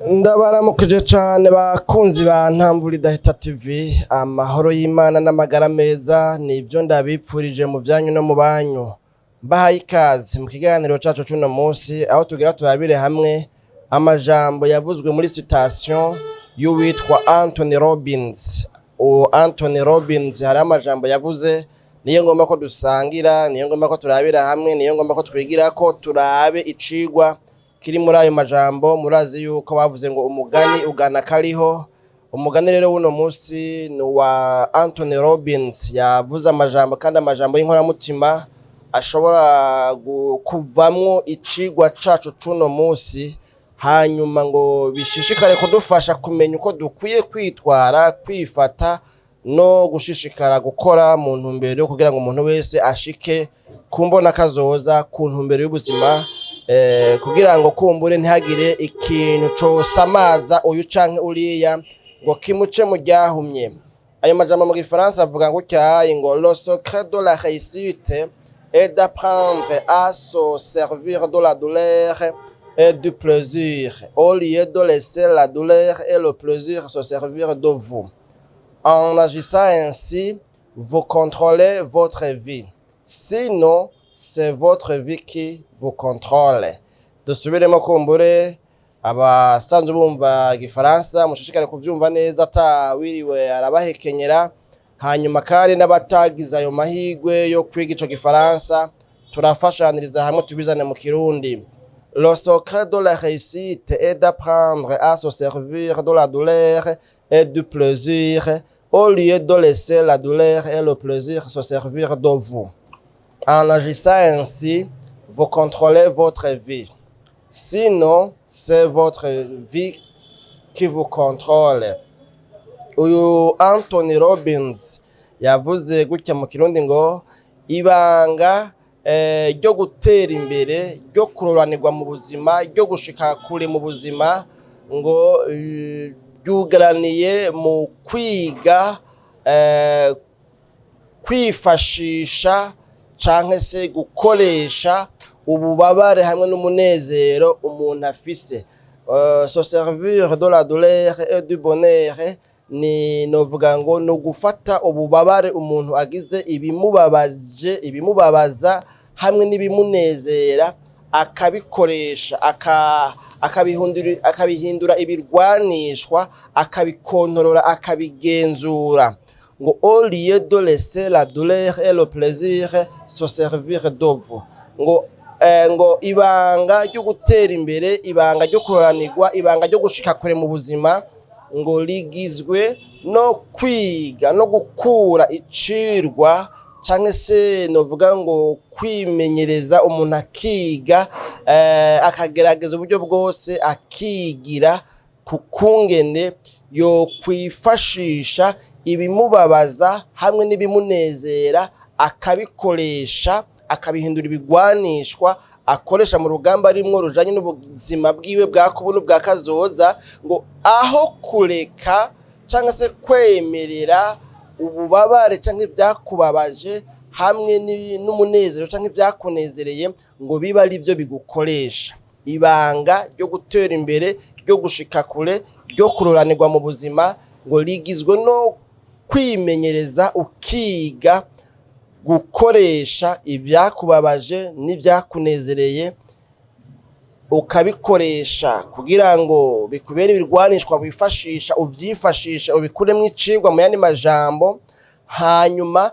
Ndabaramukije cane, bakunzi ba Ntamvura Idahita TV. Amahoro y'Imana n'amagara meza nivyo ndabipfurije mu vyanyu no mu banyu. Mbahaye ikaze mu kiganiro cacu c'uno munsi, aho tugira turabire hamwe amajambo yavuzwe muri citation y'uwitwa Anthony Robbins. Uwo Anthony Robbins hariho amajambo yavuze, niyo ngomba ko dusangira, niyo ngomba ko turabira hamwe, niyo ngomba ko twigirako, turabe icigwa kiri muri ayo majambo. Murazi yuko bavuze ngo umugani ugana kariho. Umugani rero w'uno munsi ni uwa Anthony Robbins. Yavuze amajambo, kandi amajambo y'inkoramutima ashobora kuvamwo icigwa cacu c'uno munsi, hanyuma ngo bishishikare kudufasha kumenya uko dukwiye kwitwara, kwifata no gushishikara gukora mu ntumbero yo kugira ngo umuntu wese ashike ku mbona kazoza, ku ntumbero y'ubuzima, kugira ngo kumbure ntihagire ikintu cosamaza uyu canke uriya ngo kimuce mu ryahumye. Ayo majambo mu gifaransa avuga ngo cyayi ngo: "Le secret de la réussite est d'apprendre à se servir de la douleur et du plaisir au lieu de laisser la douleur et le plaisir se servir de vous. En agissant ainsi, vous contrôlez votre vie. Sinon, c'est votre vie qui vous contrôle." Dusubiremo, kumbure abasanzwe bumva igifaransa mushishikare kuvyumva neza atawiriwe arabahekenyera. Hanyuma kandi n'abatagize ayo mahirwe yo kwiga ico gifaransa, turafashaniriza hamwe tubizane mu kirundi. Le secret de la réussite est d'apprendre à se servir de la douleur et du plaisir au lieu de laisser la douleur et le plaisir se servir de vous. En agissant ainsi, vous contrôlez votre vie. Sinon, c'est votre vie qui vous contrôle. Uyu Anthony Robbins yavuze gutya mu kirundi ngo ibanga ryo gutera imbere, ryo kuroranirwa mu buzima, ryo gushika kure mu buzima, ngo ryugaraniye mu kwiga kwifashisha canke se gukoresha ububabare hamwe n'umunezero umuntu afise. Se servir de la douleur et du bonheur ni novuga ngo ni ugufata ububabare umuntu agize, ibimubabaje, ibimubabaza hamwe n'ibimunezera, akabikoresha, akabihindura ibirwanishwa, akabikontorora, akabigenzura. Ngo au lieu de laisser la douleur et le plaisir se servir de vous, ngo ibanga ryo gutera imbere, ibanga ryo kuroranirwa, ibanga ryo gushika kure mu buzima, ngo rigizwe no kwiga no gukura icirwa, canke se novuga ngo kwimenyereza, umuntu akiga, akagerageza uburyo bwose akigira ku kungene yo kwifashisha ibimubabaza hamwe n'ibimunezera, akabikoresha, akabihindura ibigwanishwa akoresha mu rugamba rimwo rujanye n'ubuzima bwiwe bwa kubu n'ubwa kazoza, ngo aho kureka cyangwa se kwemerera ububabare canke ibyakubabaje hamwe n'umunezero canke ibyakunezereye ngo bibe ari byo bigukoresha. Ibanga ryo gutera imbere, ryo gushika kure, ryo kuroranirwa mu buzima, ngo rigizwe no kwimenyereza, ukiga gukoresha ibyakubabaje n'ibyakunezereye, ukabikoresha kugira ngo bikubere ibirwanishwa wifashisha, uvyifashisha, ubikuremwo icigwa mu yandi majambo, hanyuma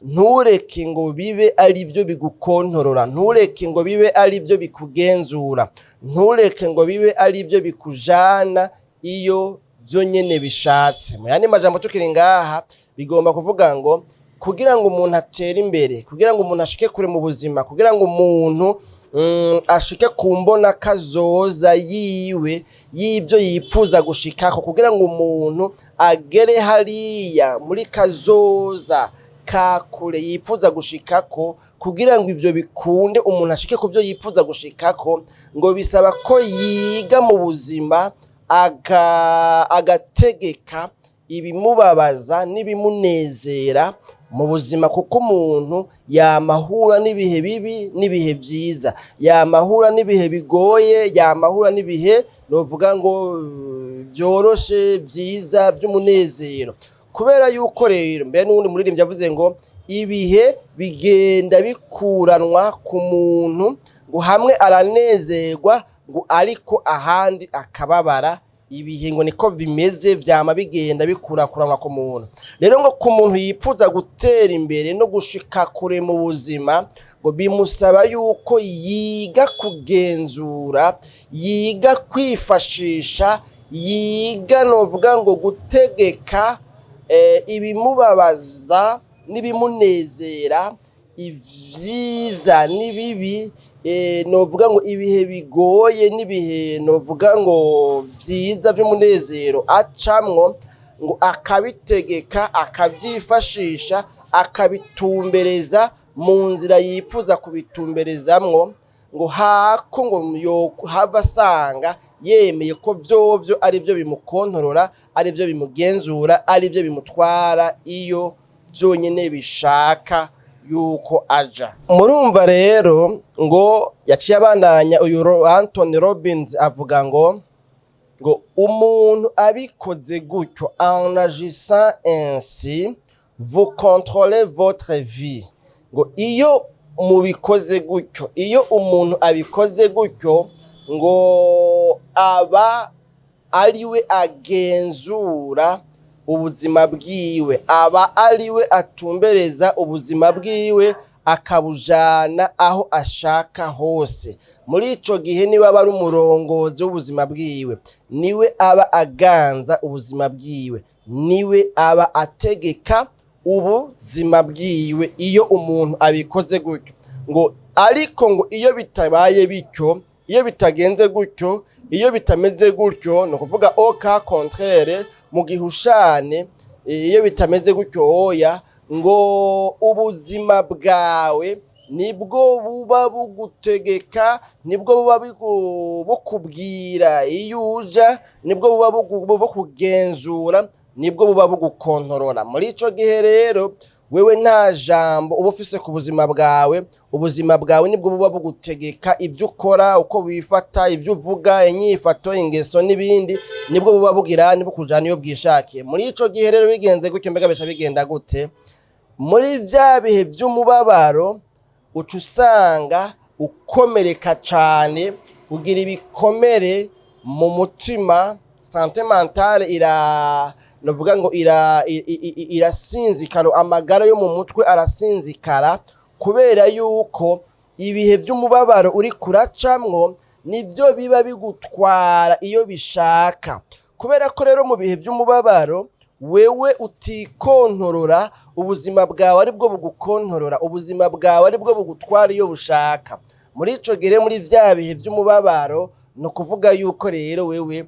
ntureke ngo bibe ari byo bigukontorora, ntureke ngo bibe ari byo bikugenzura, ntureke ngo bibe ari byo bikujana iyo vyo nyene bishatse. Mu yandi majambo, tukiri ngaha, bigomba kuvuga ngo kugira ngo umuntu atere imbere, kugira ngo umuntu ashike kure mu buzima, kugira ngo umuntu ashike ku mbona kazoza yiwe y'ibyo yipfuza gushikako, kugira ngo umuntu agere hariya muri kazoza ka kure yipfuza gushikako, kugira ngo ivyo bikunde, umuntu ashike ku vyo yipfuza gushikako, ngo bisaba ko yiga mu buzima, agategeka ibimubabaza n'ibimunezera mu buzima, kuko umuntu yamahura n'ibihe bibi n'ibihe vyiza, yamahura n'ibihe bigoye, yamahura n'ibihe. novuga ngo vyoroshe, vyiza, vy'umunezero. Kubera yuko rero mbere n'uwundi muririmbyi yavuze ngo ibihe bigenda bikuranwa ku muntu, ngo hamwe aranezerwa, ngo ariko ahandi akababara. Ibihe ngo niko bimeze, vyama bigenda bikurakuranwa ku muntu. Rero ngo ku muntu yipfuza gutera imbere no gushika kure mu buzima, ngo bimusaba yuko yiga kugenzura, yiga kwifashisha, yiga novuga ngo gutegeka ibimubabaza n'ibimunezera, ivyiza n'ibibi, novuga ngo ibihe bigoye n'ibihe novuga ngo vyiza vy'umunezero acamwo, ngo akabitegeka, akavyifashisha, akabitumbereza mu nzira yifuza kubitumberezamwo, ngo hako ngo yo hava asanga yemeye ko vyovyo ari vyo bimukontorora, ari vyo bimugenzura, ari vyo bimutwara iyo vyonyene bishaka yuko aja. Murumva rero ngo yaciye abandanya uyu Anthony Robbins avuga ngo umuntu abikoze gutyo, en agissant ainsi, vous contrôlez votre vie. Ngo iyo mubikoze gutyo, iyo umuntu abikoze gutyo, ngo aba ariwe agenzura ubuzima bwiwe, aba ariwe atumbereza ubuzima bwiwe, akabujana aho ashaka hose. Muri ico gihe niwe aba ari umurongozi w'ubuzima bwiwe, niwe aba aganza ubuzima bwiwe, niwe aba ategeka ubuzima bwiwe iyo umuntu abikoze gutyo. Ngo ariko ngo iyo bitabaye bityo, iyo bitagenze gutyo, iyo bitameze gutyo, ni ukuvuga au cas contraire, mu gihushane, iyo bitameze gutyo, oya, ngo ubuzima bwawe nibwo buba bugutegeka, nibwo buba bukubwira iyo uja, nibwo buba bukugenzura, nibwo buba bugukontorora. Muri ico gihe rero wewe nta jambo uba ufise ku buzima bwawe. Ubuzima bwawe nibwo buba bugutegeka ibyo ukora, uko wifata, ibyo uvuga, inyifato, ingeso n'ibindi. Nibwo buba bugira nibukujana iyo bwishakiye. Muri ico gihe rero bigenze gutyo, mbega bica bigenda gute? Muri vya bihe vy'umubabaro uca usanga ukomereka cane, ugira ibikomere mu mutima. Santé mentale ira novuga ngo irasinzikara, amagara yo mu mutwe arasinzikara, kubera yuko ibihe vy'umubabaro uri kuracamwo nivyo biba bigutwara iyo bishaka. Kubera ko rero mu bihe vy'umubabaro wewe utikontorora, ubuzima bwawe aribwo bugukontorora, ubuzima bwawe aribwo bugutwara iyo bushaka. Muri ico gihe, muri vya bihe vy'umubabaro, ni ukuvuga yuko rero wewe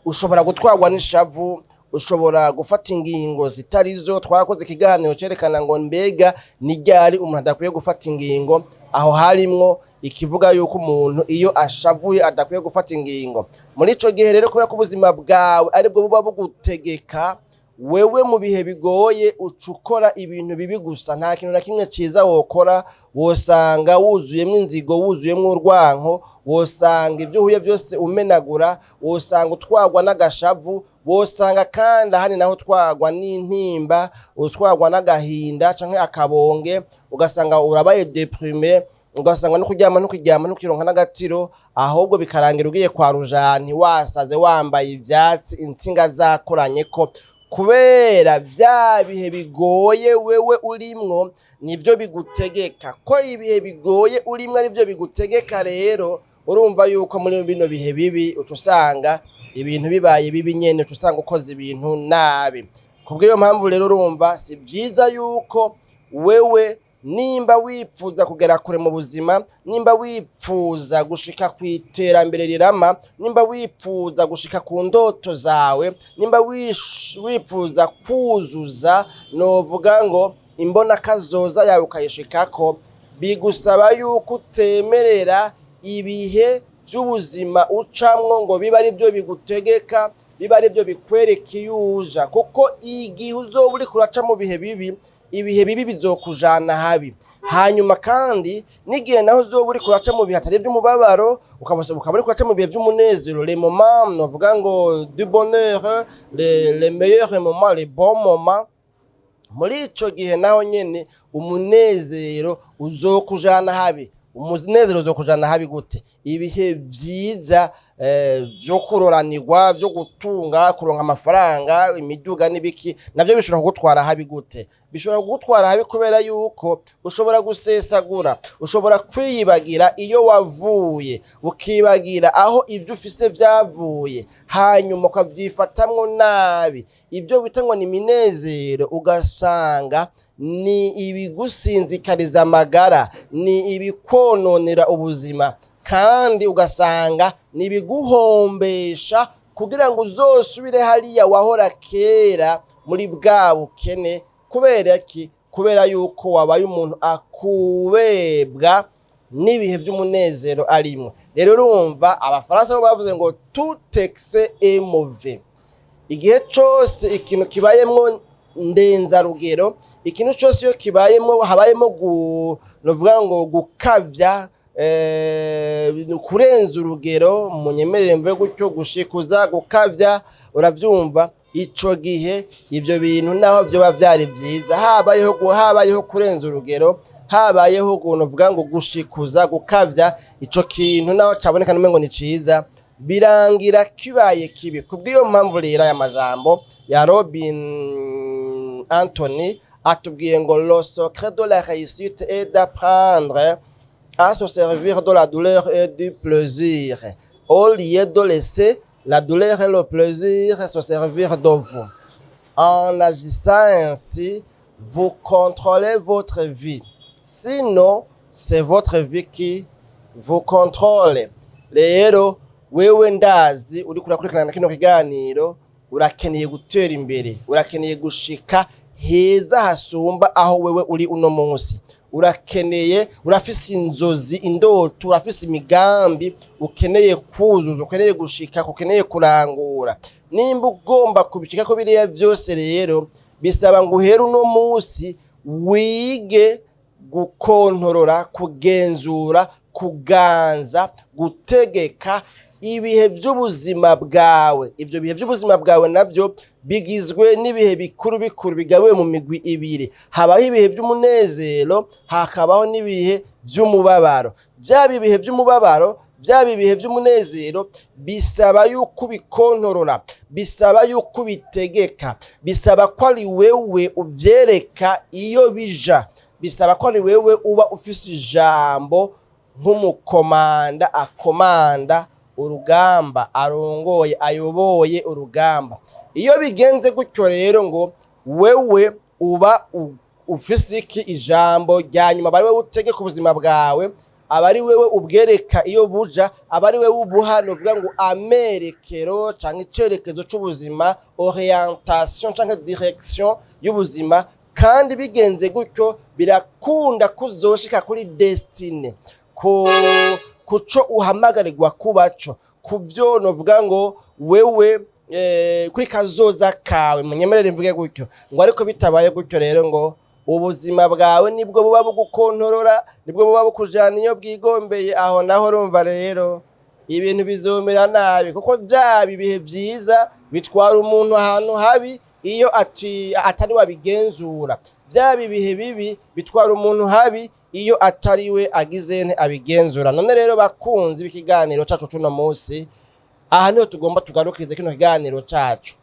ushobora gutwarwa n'ishavu, ushobora gufata ingingo zitarizo. Twarakoze ikiganiro cerekana ngo mbega ni ryari umuntu adakwiye gufata ingingo. Aho harimwo ikivuga yuko umuntu iyo ashavuye adakwiye gufata ingingo. Muri ico gihe rero, kubera ko ubuzima bwawe aribwo buba bugutegeka, wewe mu bihe bigoye uca ukora ibintu bibi gusa. Nta kintu na kimwe ciza wokora. Wosanga wuzuyemwo inzigo, wuzuyemwo urwanko, wosanga ibyo uhuye byose umenagura, wosanga utwarwa n'agashavu, wosanga kandi ahandi naho utwarwa n'intimba, utwarwa n'agahinda canke akabonge, ugasanga urabaye déprimé, ugasanga no kuryama no kuryama no kukironka n'agatiro, ahubwo bikarangira ugiye kwa rujanti wasaze, wambaye ivyatsi, intsinga zakoranye ko, kubera vya bihe bigoye wewe urimwo nivyo bigutegeka. Ko ibihe bigoye urimwo arivyo bigutegeka rero, urumva yuko muri bino bihe bibi uca usanga ibintu bibaye bibi nyene, uca usanga ukoze ibintu nabi. Kubw'iyo mpamvu rero, urumva si vyiza yuko wewe nimba wipfuza kugera kure mu buzima, nimba wipfuza gushika ku iterambere rirama, nimba wipfuza gushika ku ndoto zawe, nimba wipfuza kuzuza novuga ngo imbonakazoza yawe ukayishikako, bigusaba yuko utemerera ibihe vy'ubuzima ucamwo ngo bibe ari byo bigutegeka, biba ari byo bikwereka iyo uja, kuko igihe uzoba uriko uraca mu bihe bibi. Ibihe bibi bizokujana habi. Hanyuma kandi n'igihe naho uzoba uriko uraca mu bihe atari ivy'umubabaro, ukaba uriko uraca mu bihe vy'umunezero, les moments novuga ngo du bonheur, les meilleurs moments, les bons moments, muri ico gihe naho nyene umunezero uzokujana habi. Umunezero uzokujana habi gute? Ibihe vyiza vyo kuroranirwa, vyo gutunga, kuronka amafaranga, imiduga n'ibiki, navyo bishobora kugutwara habi gute? Bishobora kugutwara habi kubera yuko ushobora gusesagura, ushobora kwiyibagira iyo wavuye, ukibagira aho ivyo ufise vyavuye, hanyuma ukavyifatamwo nabi. Ivyo bita ngo ni iminezero ugasanga ni ibigusinzikariza amagara, ni ibikononera ubuzima, kandi ugasanga ni ibiguhombesha kugira ngo uzosubire hariya wahora kera muri bwa bukene. Kubera ki? Kubera yuko wabaye umuntu akubebwa n'ibihe vy'umunezero arimwo. Rero urumva Abafaransa bo bavuze ngo tout excès est mauvais. Igihe cose ikintu kibayemwo ndenzarugero, ikintu cose iyo kibayemwo, habayemo novuga ngo gukavya, kurenza urugero, munyemerere mve gutyo, gushikuza, gukavya, uravyumva, ico gihe ivyo bintu naho vyoba vyari vyiza, habayeho kurenza urugero, habayeho novuga ngo gushikuza, gukavya, ico kintu naho caboneka n'umengo ni ciza, birangira kibaye kibi. Kubw'iyo mpamvu rero aya majambo ya Robin Anthony atubwiye ngo le secret de la réussite est d'apprendre à se servir de la douleur et du plaisir au lieu de laisser la douleur et le plaisir se servir de vous. En agissant ainsi, vous contrôlez votre vie. Sinon, c'est votre vie qui vous contrôle. Rero wewe ndazi uriko urakurikirana kino kiganiro, urakeneye gutera imbere, urakeneye gushika heza hasumba aho wewe uri uno munsi. Urakeneye, urafise inzozi, indoto, urafise imigambi ukeneye kuzuza, ukeneye gushika, ukeneye kurangura. Nimba ugomba kubishikako biriya vyose rero, bisaba ngo uhere uno munsi wige gukontorora, kugenzura, kuganza, gutegeka ibihe vy'ubuzima bwawe. Ivyo bihe vy'ubuzima bwawe navyo bigizwe n'ibihe bikuru bikuru bigabuwe mu migwi ibiri: habaho ibihe vy'umunezero, hakabaho n'ibihe vy'umubabaro. Vyaba ibihe vy'umubabaro, vyaba ibihe vy'umunezero, bisaba yuko ubikontorora, bisaba yuko ubitegeka, bisaba ko ari wewe uvyereka iyo bija, bisaba ko ari wewe uba ufise ijambo nk'umukomanda akomanda urugamba, arongoye, ayoboye urugamba. Iyo bigenze gutyo rero, ngo wewe uba ufise iki? Ijambo rya nyuma. Aba ari wewe utegeka ubuzima bwawe, aba ari wewe ubwereka iyo buja, aba ari wewe ubuha novuga ngo amerekero canke icerekezo c'ubuzima, orientation canke direction y'ubuzima. Kandi bigenze gutyo birakunda kuzoshika kuri destinée, ku kuco uhamagarirwa kubaco, kuvyo novuga ngo wewe kuri kazoza kawe, munyemerere mvuge gutyo. Ngo ariko bitabaye gutyo rero, ngo ubuzima bwawe nibwo buba bugukontorora, nibwo buba bukujana iyo bwigombeye. Aho naho urumva rero ibintu bizomera nabi, kuko vyaba ibihe vyiza bitwara umuntu ahantu habi iyo ati atari wabigenzura, vyaba ibihe bibi bitwara umuntu habi iyo atari we agize nte? Abigenzura. None rero bakunzi b'ikiganiro cacu cuno munsi, aha niho tugomba tugarukirize kino kiganiro cacu.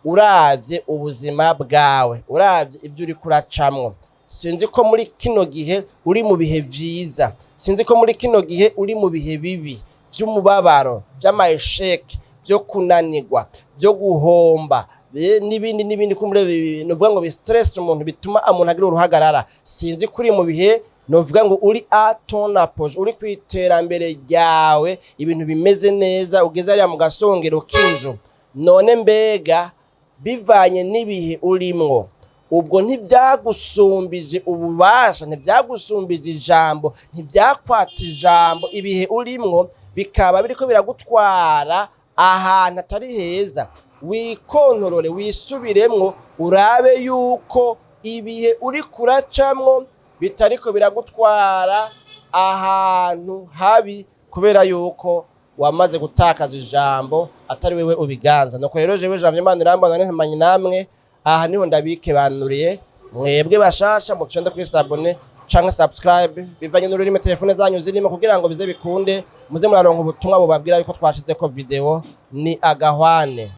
Uravye ubuzima bwawe, uravye ivyo uriko uracamwo, sinzi ko muri kino gihe uri mu bihe vyiza, sinzi ko muri kino gihe uri mu bihe bibi vy'umubabaro, vy'ama échecs, vyo kunanirwa, vyo guhomba, n'ibindi n'ibindi, kumbure novuga ngo bi stress umuntu, bituma umuntu agira uruhagarara. Sinzi ko uri mu bihe novuga ngo uri à ton apogée, uri ku iterambere ryawe, ibintu bimeze neza, ugeze hariya mu gasongero k'inzu. None mbega bivanye n'ibihe urimwo, ubwo ntibyagusumbije ububasha, ntibyagusumbije ijambo, ntibyakwatse ijambo ibihe urimwo, bikaba biriko biragutwara ahantu atari heza? Wikontorore, wisubiremwo, urabe yuko Ibihe uri kuracamwo bitariko biragutwara ahantu habi, kubera yuko wamaze gutakaza ijambo, atari wewe ubiganza. Nuko rero jewe Jambo Imana irambona ntemanye namwe, aha niho ndabikebanuriye. Mwebwe bashasha, mufyonde kuri s'abonner canke subscribe, bivanye n'ururimi telefone zanyu zirimo, kugira ngo bize bikunde muze muraronka ubutumwa bubabwira yuko twashizeko video. Ni agahwane.